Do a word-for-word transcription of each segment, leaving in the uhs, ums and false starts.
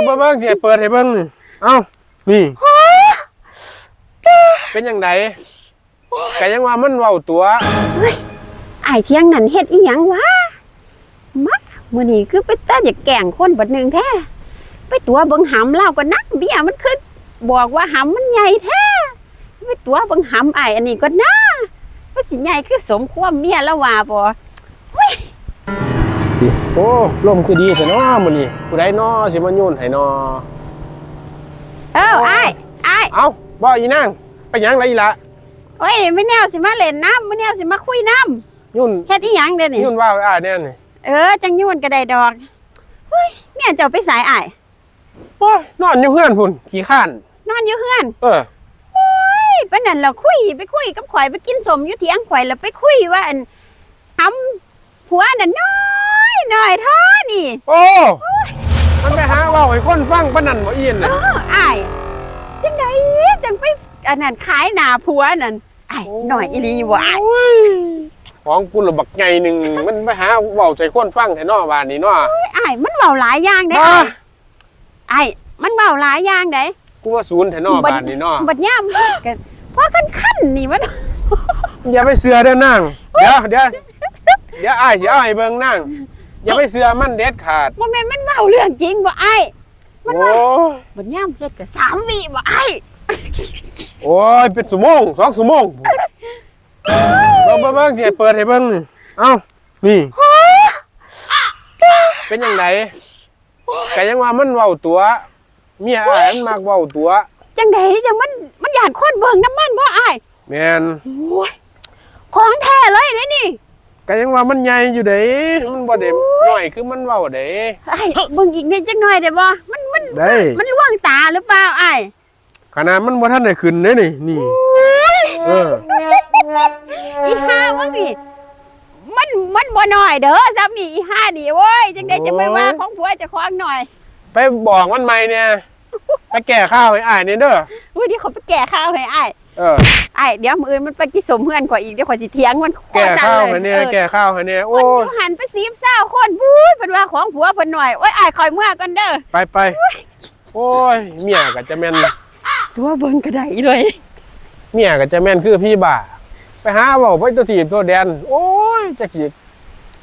มาเบิ่งสิให้เปิดให้เบิ่งนี่ เอ้า นี่ เป็นจั่งใด ก็ยังว่ามันเว้าตั๋ว เฮ้ย อ้ายเที่ยงนั่นเฮ็ดอีหยังวะ มา มื้อนี้คือไปตาอยากแกล้งคนบัดหนึ่งแท้ ไปตั๋วเบิ่งหำลาวก่อนนะ เมียมันคือบอกว่าหำมันใหญ่แท้ ไปตั๋วเบิ่งหำอ้ายอันนี้ก่อนนะ มันสิใหญ่คือสมความเมียลาวว่าบ่ เฮ้ย โอ้ ลมคือดีแท้น้อมื้อนี้ ผู้ใดน้อสิมาโยนให้น้อ เอ้า โอ้ อ้าย อ้าย เอ้า บ่อีนาง ไปหยังล่ะอีหละ โอ้ย มื้อแนวสิมาเล่นนำ มื้อแนวสิมาคุยนำ ยุ่น เฮ็ดอีหยังเด้นี่ ยุ่นว่าอ้ายแน่นี่ เออ จั่งยุ่นก็ได้ดอก เฮ้ย เมียเจ้าไปไสอ้าย โอ้ย นอนอยู่เฮือนพุ้น ขี้คร้าน นอนอยู่เฮือน เออ โอ้ย ปานนั้นล่ะคุย ไปคุยกับข่อย ไปกินส้มอยู่เถียงข่อย แล้วไปคุยว่าอัน หำผัวน่ะน้อย น้อยเท่านี่ โอ้ มันไปหาเว้าให้คนฟังปานนั้นบ่อีน เอ น่ะ อ อ้าย จั่งใดจั่งไปอันนั้นขายหน้าผัวนั่น อ้าย โอ้ น้อยอีหลีบ่อ้าย โอ้ย ของกูละบักใหญ่หนึ่ง มันไปหาเว้าใส่คนฟังแท้น้อบ้านนี้น้อ โอ้ย อ้าย มันเว้าหลายอย่างเด้ มา อ้าย อ้าย มันเว้าหลายอย่างเด้ กูว่าศูนย์แท้น้อ บัด บ้านนี้น้อ บัดยามก็พอคันๆนี่มัน อย่าไปเชื่อเด้อนาง เดี๋ยว เดี๋ยว เดี๋ยวอ้ายสิเอาให้เบิ่งนาง อย่าไปเชื่อมันเด็ดขาด บ่แม่นมันเว้าเรื่องจริงบ่อ้าย มัน โอ้ ว่า ย บัดยามเฮ็ดก็สามวิบ่อ้าย โอ้ย เป็นชั่วโมง สองชั่วโมง เบิ่ง เบิ่ง เบิ่ง สิให้เปิดให้เบิ่งนี่ เอ้า นี่ เป็นจั่งใด ก็ยังว่ามันเว้าตั๋ว เมียอ้ายมันมักเว้าตั๋ว จั่งใดจั่งมัน มันย้านคนเบิ่งนำมันบ่อ้าย แม่น โอ้ย ของแท้เลยเด้นี่ ก็ยังว่ามันใหญ่อยู่เด้ มันบ่ได้ โอ้ย น้อยคือมันเว้าเด้ อ้าย เบิ่งอีกนิดจักหน่อยได้บ่ มัน มัน ได้ มันลวงตาหรือเปล่าอ้าย ขนาดมันบ่ทันได้ขึ้นเด้นี่ นี่ โอ้ย เออ อีห่ามึงนี่ มัน มันบ่น้อยเด้อ ซ้ำนี่อีห่านี่ โอ้ย จั่งใดจั่งไปว่า โอ้ย ของผัวเจ้าของน้อย ไปบอกมันใหม่เนี่ย ไปแก้ข่าวให้อ้ายนี่เด้อ อุ้ย เดี๋ยวเขาไปแก้ข่าวให้อ้าย เออ อ้าย เดี๋ยวมื้ออื่นมันไปกินส้มเฮือนข่อยอีก เดี๋ยวข่อยสิเถียงมัน แก้ข่าวให้แน่ เออ แก้ข่าวให้แน่ โอ้ย มันอยู่หั่นไปสิบซาวคน บู๊ย เพิ่นว่าของผัวเพิ่นน้อย โอ้ย อ้าย ข่อยเมือก่อนเด้อ ไป ไป โอ้ย เมียก็จะแม่น ตัวเบิ่งก็ได้เลย เมียก็จะแม่นคือผีบ้า ไปหาเว้าไปทั่วทีบทั่วแดน โอ้ย จักสิ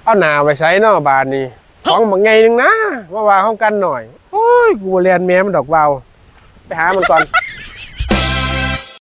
เอาหน้าไว้ไสน้อบ้านนี้ ของบักใหญ่หนึ่งนะ มาว่าของกันหน่อย โอ้ย กูบ่แล่นแม่มันดอกเว้า ไปหามันก่อน